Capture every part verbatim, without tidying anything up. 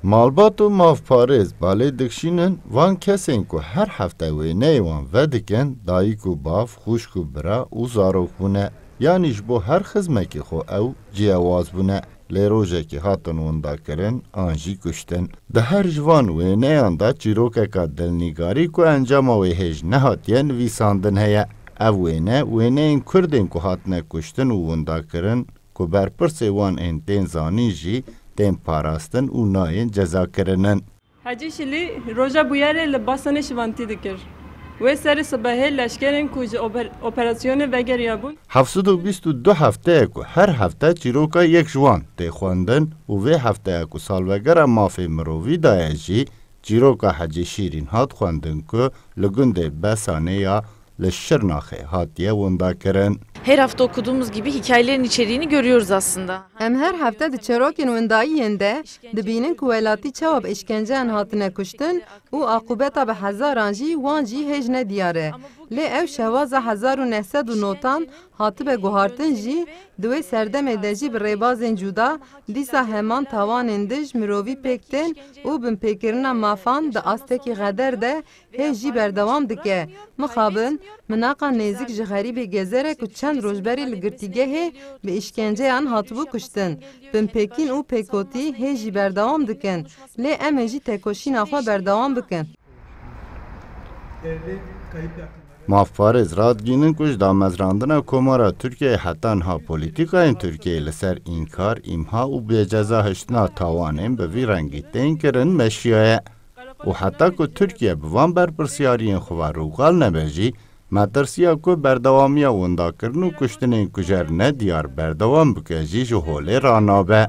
Malbat û mafparêz balê dikşînin, van kesên ku her hefte wêneyê wan vedikin, dayik û bav, xwişk û bira û zarok bûne. Yanî ji bo her xizmekî xwe ew ciyewaz bûne. Lê rojekê hatin windakirin an jî kuştin. Di her ji van wêneyan de çîrokeka dilnîgarî ku encama wê hêj nehatiye nivîsandin heye. Ev wêne, wêneyên Kurdên ku hatine kuştin û windakirin, ku berpirsê wan ên tên zanîn jî tên parastin û nayên cezakirin in. Hecî Şilî roja bûyerê li Basanê şivantî dikir. Wê serê sibehê leşkerên ku ji oper-, operasyonê vegeriyabûn. Heft sed û bîst û du hefte ye ku her hefte çîroka yek ji wan tê xwendin û vê hefteya ku salvegera mafê mirovî daye jî çîroka Hecî Şîrîn hat xwendin ku li gundê Besanê ya li Şirnaxê hatiye windakirin. Her hafta okuduğumuz gibi hikayelerin içeriğini görüyoruz aslında. Em her hefte di çerokên windayiyên de dibînin ku welatî çawa bi îşkenceyan hatine kuştin û aqûbeta bi hezaran jî wan jî hêj ne diyar e. Lê ew şewaza hezar û neh sed û notan hatibe guhartin jî, di wê serdemê de jî bi rêbazên cuda dîsa heman tawanên dij mirovî pêk tên û binpêkirina mafan di astekî xeder de hê jî berdewam dike. Mixabin, minaqa nêzik ji xerîbê Gezere ku çend roj berê li girtîgehê bi îşkenceyan hatibû kuştin. Binpêkîn û pêkotî hê jî berdewam dikin. Lê em ê jî tekoşîna xwe berdewam bikin. Mafparêz radgînin ku ji damezrandina Komara Tirkiyeyê heta niha polîtîkayên Tirkiyeyê li ser înkar, îmha û bêceza hiştina tawanên bi vî rengî tên kirin meşiyaye. Û heta ku Tirkiye bi van berpirsyariyên xwe ve rûgal nebe jî, metirsiya ku berdewamiya windakirin û kuştinên kujer ne diyar berdewam bike jî ji holê ranabe.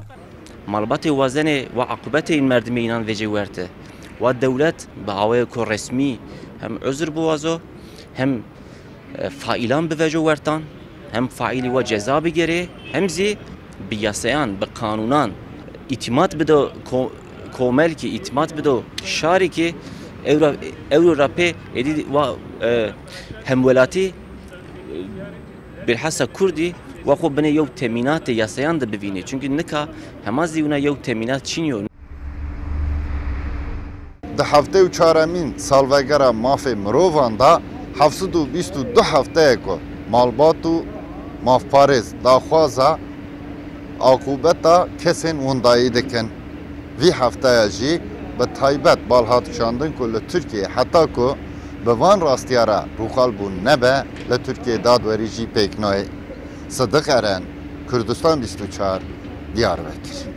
Malbatê wazenê ve aqûbetê yên merdimê înan vêcê werte. Wa dewlet bi awayeko resmî hem uzr biwazo, hem, e, failan bivejo wertan, hem failî wa ceza bigerê, hem zî bi yasayan, bi qanûnan îtîmat bido ko-, komelkî, îtîmat bido şarîkî ewra, ewro ra pê êdî wa, e, hemwelatî, e, bilhassa Kurdî wa xwe binê yew temînatê yasayan de bivînê. Çunkî nika hema zî wina yew temînat çîn yo. Di heftê û çaremîn salvegera mafê mirovan de heft sed û bîst û du hefteyek ku malbat û mafparêz daxwaza aqûbeta kesên windayî dikin. Vî hefteya jî bi taybet bal hat kişandin ku li Tirkiyeyê heta ku bi van rastiya re rûxal bûn nebe, li Tirkiyeyê dadwerî jî pêk nayê. Sidiq Eren, Kurdistan bîst û çar, Diyarbekir.